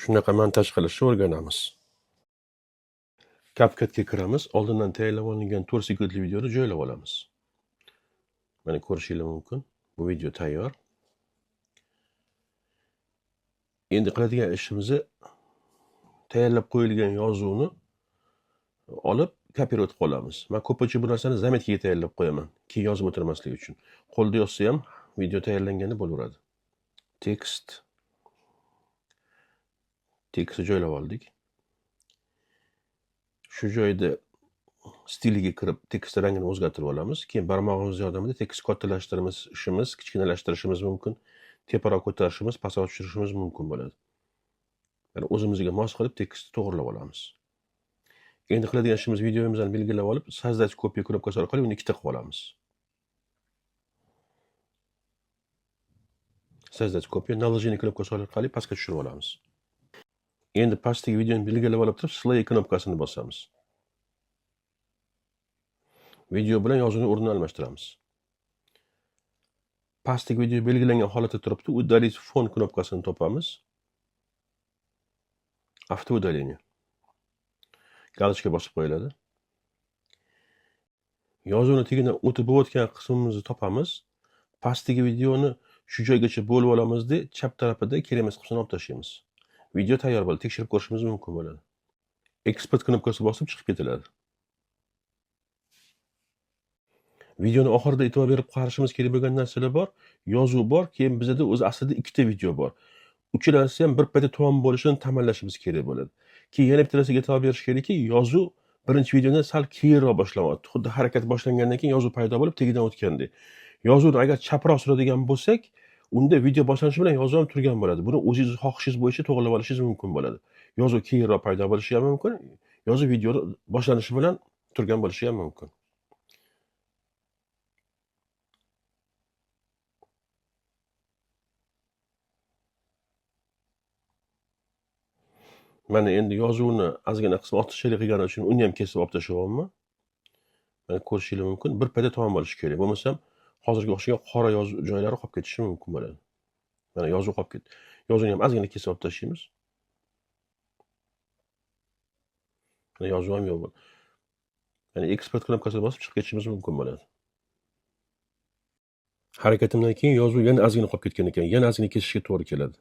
Shunaqa montaj qilishni o'rganamiz. CapCutga kiramiz, oldindan tayyorlab olingan 4 sekundli videoni joylab olamiz. Mana ko'rishingiz mumkin. Bu video tayyor. Endi qiladigan ishimizni tayyorlab qo'yilgan yozuvni olib kopirovat qilib olamiz. Men ko'pincha bu narsani zametkaga tayyorlab qo'yaman, keyin yozib o'tirmaslik uchun. Qo'lda yozsa ham video tayyorlanganda bo'laveradi. Tekstni joylab oldik. Shu joyda stiliga kirib tekst rangini o'zgartirib olamiz. Keyin barmog'imiz yordamida tekst kattalashtirishimiz, kichkinalashtirishimiz mumkin. Teparoq ko'tarishimiz, pastroq tushirishimiz mumkin bo'ladi. Ya'ni o'zimizga mos qilib tekstni to'g'rilab olamiz. Endi qiladigan ishimiz videomizni belgilab olib, создать копию knopkasi orqali uni ikkita qilib olamiz. Создать копию, наложение knopkasi orqali pastga tushirib olamiz. Endi pastdagi videoni belgilab olib turib, slay knopkasini bosamiz. Video bilan yozuvni o'rnini almashtiramiz. Pastdagi video belgilangan holatda turibdi, удалить fon knopkasini topamiz. Автоудаление. Галочка bosib qo'yiladi. Yozuvni tagidan o'tib o'tgan qismimizni topamiz. Pastdagi videoni shu joygacha bo'lib olamizda, chap tarafida kerak emas qismini olib tashlaymiz. Video tayyor bo'ladi, tekshirib ko'rishimiz mumkin bo'ladi. Eksport knopkasi bosib chiqib ketiladi. Videoni oxirida e'tibor berib qarashimiz kerak bo'lgan narsalar bor, yozuv bor, keyin bizda o'zi aslida ikkita video bor. Uchalasi ham bir paytda tamom bo'lishini ta'minlashimiz kerak bo'ladi. Keyin yana bitta narsaga e'tibor berish kerakki, yozuv birinchi videodan sal keyinroq boshlanyapti. Xuddi harakat boshlangandan keyin yozuv paydo bo'lib, tagidan o'tgandek. Yozuvni agar chaproq suradigan bo'lsak, unda video boshlanishi bilan yozuv ham turgan bo'ladi. Buni o'zingiz xohishingiz bo'yicha to'g'rilab olishingiz mumkin bo'ladi. Yozuv keyinroq paydo bo'lishi ham mumkin, yozuv videoni boshlanishi bilan turgan bo'lishi ham mumkin. Mana endi yozuvni ozgina qismi ortiqchalik qilgani uchun uni ham kesib olib tashlayapman. Mana ko'rishingiz mumkin, bir paytda tamom bo'lishi kerak. Bo'lmasam hozirgi o'xshagan qora yozuv joylari qolib ketishi mumkin bo'ladi. Mana yozuv qolib ketdi. Yozuvni ham ozgina kesib olib tashlaymiz. Mana yozuv ham yo'q bo'ldi. Ya'ni eksport knopkasini bosib chiqib ketishimiz mumkin bo'ladi. Harakatimdan keyin yozuv yana ozgina qolib ketgan ekan, yana ozgina kesishga to'g'ri keladi.